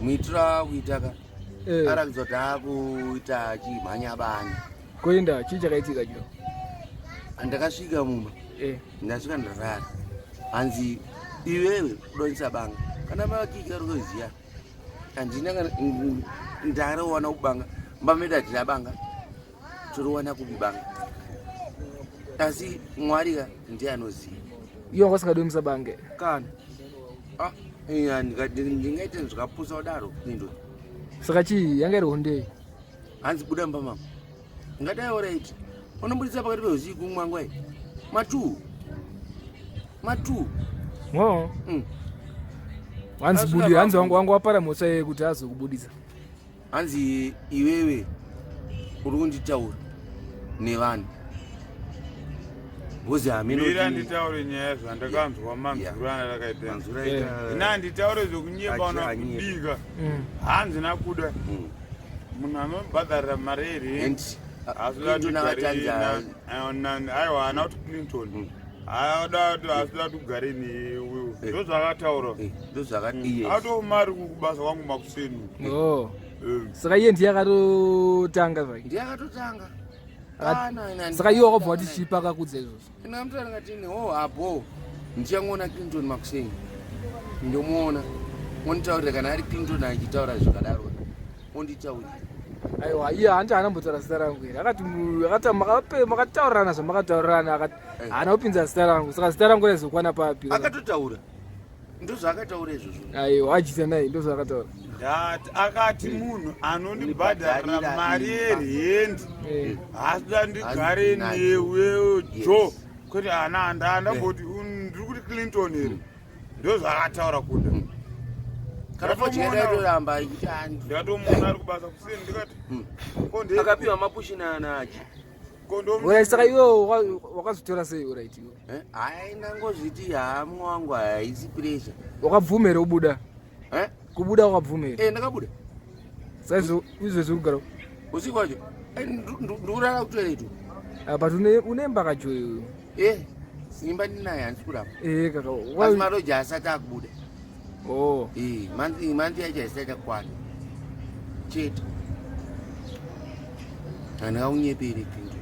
Muitiro akuita ka. Eh. Arakidza kuti akuita achimhanya bani. Kuenda chii chakaitika cho? Ndakasvika mumba. Eh. Ndasvika ndarara. Hanzi iwewe kudonisa banga. Kana makika ruziya. Handina kana ndarawana kubanga. Mba medu hatina banga. Torowana kupi banga. Asi Mwari ka ndiye anoziva. Iye wanga usingadomisa bange. Kana. Ah, iya ndingaite zvakapusa kudaro Lindo. Saka chii yanga iri hondo Hanzi buda mumba mama. Ngadai alright. Unobudisa pakati peusiku mwangu ai. Matu. Matu. Oh. Hanzi budi hanzi wangu wangu wapara mhosva yeye kuti azokubudisa. Hanzi iwewe uri kunditaura nevanhu. Ngozi hameno. Mira nditaure nyaya zvandakanzwa manzuro ana rakaita. Manzuro aita. Ina nditaure zvekunyepa una kubika. Hanzi nakuda. Munhu anobhadharira mari yerent. Clinton akatanza. Aiwa haana kuti Clinton. Aada kuti asida kuti ugare newe. Ndozvaakataura. Ndozvaakati. Ato mari kubasa kwangu makuseni. Oh. Saka iye ndiye akatotanga zvake. Ndiye akatotanga. Saka iwe wakabva wati chipa akakudza izvozvo. Ndingamutaura ndikati oh abo ndichangoona Clinton makuseni. Ndomuona. Onditaurira kana ari Clinton achitaura zvakadaro. Onditaurira. Aiwa iye hanti haana kumbotaura zita rangu here. Akati akati makataurirana zvamakataurirana akati haana kupinza zita rangu. Saka zita rangu raizokwana papi? Akatotaura. Ndozvaakataura izvozvo. Aiwa ajita naye ndozvaakataura. Ndati akati munhu anondibhadharira mari yerendi haasida ndigare newe jo kwete ana andamboti ndiri kuti Clinton here ndozvaakataura kuda. Kana fodya yaitoramba ichiti handi. Ndakatomuona ari kubasa kuseni ndikati ko ndee Akapiwa mapushi naanachi. Alright, saka iwe wakazotora sei alright iwe? Eh, hai ndangozviti haa mumwe wangu haisi pressure. Wakabvuma here kubuda? Eh? Kubuda wakabvuma here? Eh, ndakabuda. Saka izvezvi uri kugara usiku wacho eh, ndikurara kutoilet. Ah, but une imba kacho iwe. Eh, imba ndinayo handisi kuramba. Eh, kaka. Asi maroja asati akubuda. Oh. Eh, manzi yacho haisati yakwana. Chete. Handingaunyeperi Pindu.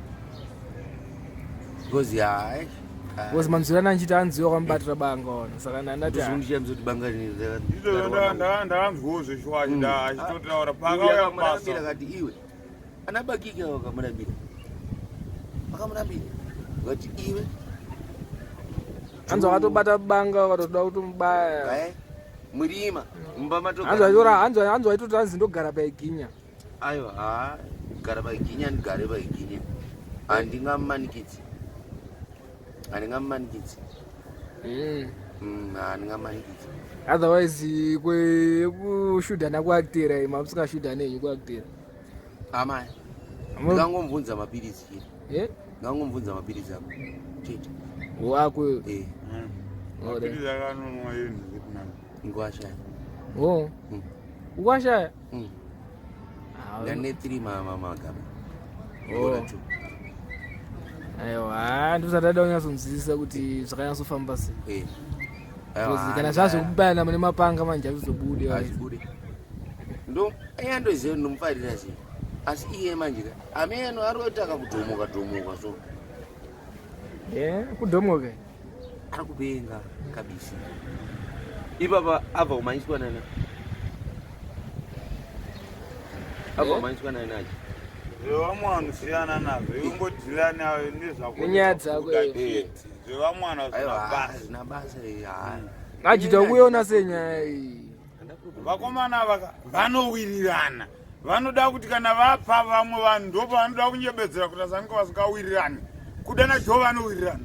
Because hayi. Because manzwirana anchiti anziwa kwamubatira banga ona. Saka ndandati. Ndozvondishamisa kuti banga rineri. Ndakanzwawo zveshuwa achitotaura paakauya kubasa. Kati iwe. Ana bakike vakamurambira. Vakamurambira. Vati iwe. Anzi wakatobata banga wakatoda kutomubaya. Murima. Mumba matogara. Anzi aitora anzi anzi waitoti anzi ndogara paiginya. Aiwa haa gara paiginya ndigare paiginya. Handingamumanikidzi. Handingamumanikidzi. Handingamanikidzi. Otherwise kwekushudhana kuactera ima musikashudhane henyu kuactera. Amai. Ndingangomubvunza mapiritsi chete. Eh? Ndingangomubvunza mapiritsi ako. Chete. Wako. Eh. Mapiritsi akanonwa yenu kuti Ngwashaya. Oh. Ukwashaya? Ndane 3 mama magaba. Oh. Aiwa, ndosati ada kunyatsonzwisisa kuti zvakanyatsofamba sei. Eh. Because kana zvazvekubayana mune mapanga manje hazvizobude. Hazvibude. Ndo iye ndoziva ndomufarira sei. Asi iye manje ka ameno ari kutaka kudhomoka dhomoka so. Eh, kudhomoka. Ari kupenga kabisa. Ipapa abva kumanyiswa nana. Abva kumanyiswa nana achi. Zvevamwe vanhu siyana nazvo iwe ungodhila nezvako Nenyaya dzako, kuda eh. chete zvevamwe vanhu hazvina Aiwa, basa hazvina basa eh, haa. Achita kuiona sei nyaya iyi. Vakomana ava vanowirirana vanoda kuti kana vapa vamwe vanhu ndopavanoda kunyebedzera kuti asange vasingawirirani kuda najo vanowirirana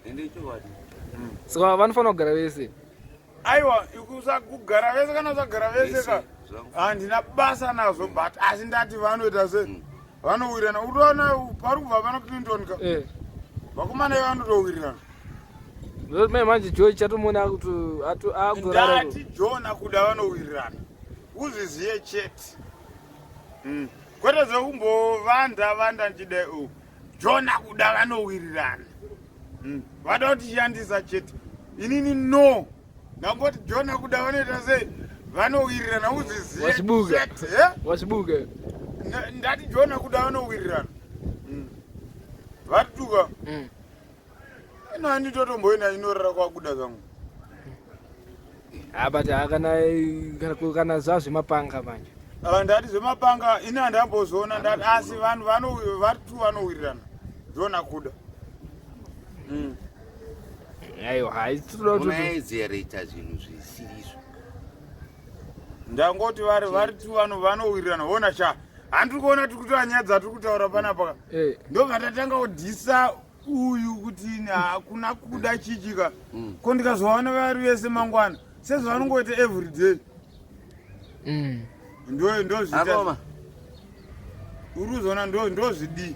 Ende chokwadi. Saka vanofanira kugara vese. Aiwa kugara vese kana usagara vese ka handina basa nazvo but asi ndati vanoita se vanowirirana utoona pari kubva pano Clinton ka Eh. vakomana ivo vanotowirirana Mai manje Joe chatomuona akutorara. Ndati Joe nakuda vanowirirana uzviziye chete kwete zvekumbovanda vanda nchidai u Joe nakuda vanowirirana vada kutishandisa chete inini no ndangoti Joe nakuda vanoita sei Vanowirirana uzvizive. Washibuka. Chete, eh? Washibuka. Ndati Jona kuda vanowirirana. Varituka. Ino handitotomboina inorara kwakuda zvangu. Ah, but ah, kana zvazvemapanga manje. Ah, ndati zvemapanga ini handambozoona ndati asi vanhu vari tu vanowirirana. Jona kuda. Aiwa, hai tinoda kuti Unaedzereta zvinhu zvisirizvo. Ndangoti vari tu vanowirirana. Hona sha. Handiri kuona tiri kutora nyaya dzatiri kutaura panapa. Ndobva tatanga kudhisa uyu kuti hakuna kuda chichika. Ko ndikazovaona vari vese mangwana sezvavanongoita every day. Ndozviita. Akoma. Uri kuzoona ndozvidii.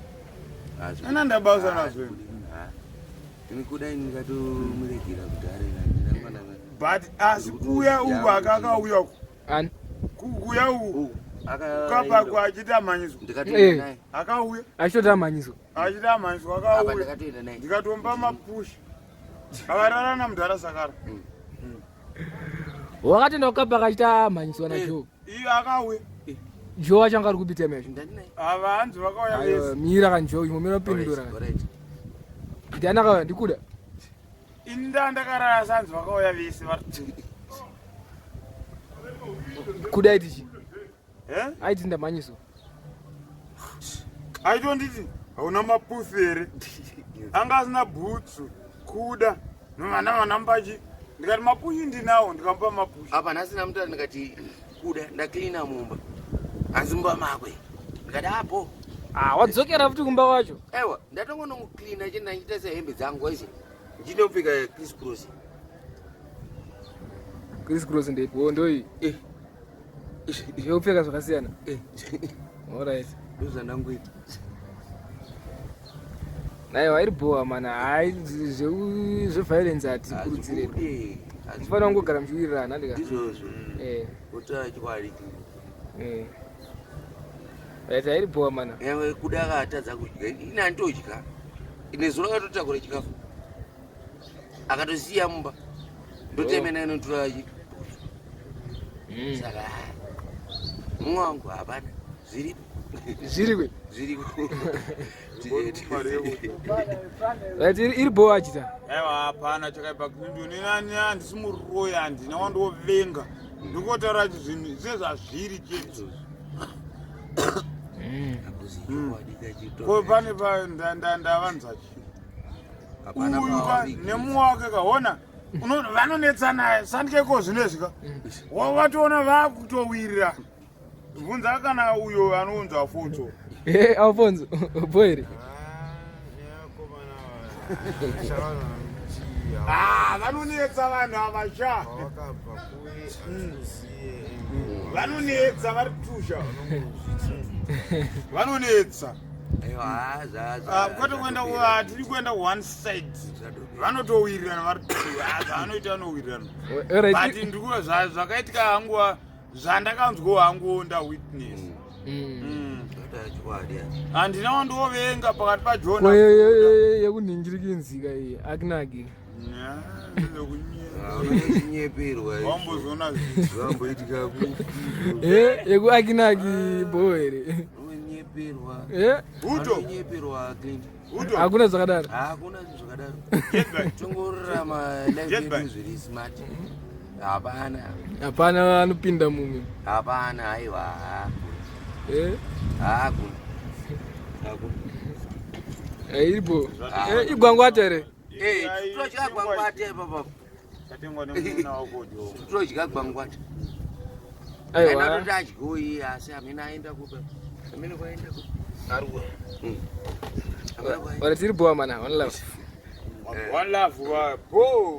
Ana ndabasa nazvo. Ini kuda ini ndikatomuregera kudhara handina mwana. But asi kuuya uku akakauya uku. Ani? Kuuya uku. Ukapakwa achiita mhanyiswa. Ndikatoenda naye. Akauya. Achitoita mhanyiswa. Achiita mhanyiswa Apa akauya. ndakatoenda naye. Ndikatomba mapushi. Akarara namudhara Sakara. Wakatoenda kukapaka achita mhanyiswa na Joe. Iye akauya. Joe wacho anga ari kupita mesho. Ndani naye. Ava hanzi vakauya Aiwa, vese. mira kan Joe, imwe mira upindura. Alright, alright. Ndiani akauya ndikuda. Ini ndakarara sanzi vakauya vese vari. Kuda aiti chi? Eh? Aiti ndamhanyiswa. Aitonditi hauna mapufi here? Anga asina bhutsu. Kuda. Vana vanambachi. Ndikati mapushi ndinawo ndikamupa mapushi. Apa nhasi ndamutaura ndikati kuda ndaklina mumba. Hanzi mumba makwe. Ndikati apo. Ah, wadzokera futi kumba kwacho. Aiwa, ndatongonoklina chete ndachiita sehembe dzangu aisi. Ndinopfeka Criss Cross. Criss Cross ndeipo ndoi. Zvekupfeka zvakasiyana. Alright. Ndozvandangoita. Aiwa, iri bhowa mana. Hai zveviolence hatikurudzire. Hazvibude. Mufanira kungogara muchiwirirana ndika. Ndizvozvo. Kutaura chokwadi. Right, hairi bhowa mana. Nyangwe kuda akatadza kudya. Ini handitodya. Nezuro akatotakura chikafu. Akatosiya mumba. Ndotemena inotora chi. Saka mumwe wangu hapana. Zviripo. Zviri kwe. Zviripo. Right, iri bhowa achita. Aiwa hapana chakaipa Clinton nani handisi muroyi handina wandovenga. Ndingotaura zvinhu sezvazviri chete. Ko pane pa ndavanza chi. Uyu ka nemumwe wake kaona vanonetsana sandikeko zvinezvi ka. Watoona vakutowirira. Bvunza kana uyo anounza Afonso. Alfonso, bho here? Ah, vanonetsa vanhu ava sha. Vanonetsa vari tusha. Vanonetsa. Kwete kuenda hatiri kuenda one side. Vanotowirirana vari tusha. Zvavanoita vanowirirana. But ndikuva zvakaitika hangu zvandakanzwa hangu nda witness. Handina wandovenga pakati paJona. Ko yekunhingirikinzika iyi akinaki. Unonyeperwa. Wambozoona Zvamboitika kupi? Yekuakinaki bho here? Unonyeperwa. Uto. Unonyeperwa Clint. Uto. Hakuna zvakadaro. Hakuna zvakadaro. Get back. Tongorarama life Get yedu back. zviri smart. Hapana. Hapana anopinda mumwe. Hapana haiwa. Hakuna. Hakuna. Iri bho. Igwangwata here? Todya gwangwata ipapa. Tatengwa nemwana wako Jo. Todya gwangwata. Aiwa. Kana toti adyoyi asi amene aenda kupa. Amene kwaenda kupa. Aruwa. Amene kwaenda. Ora tiri bho mana. One love. One love wa bo.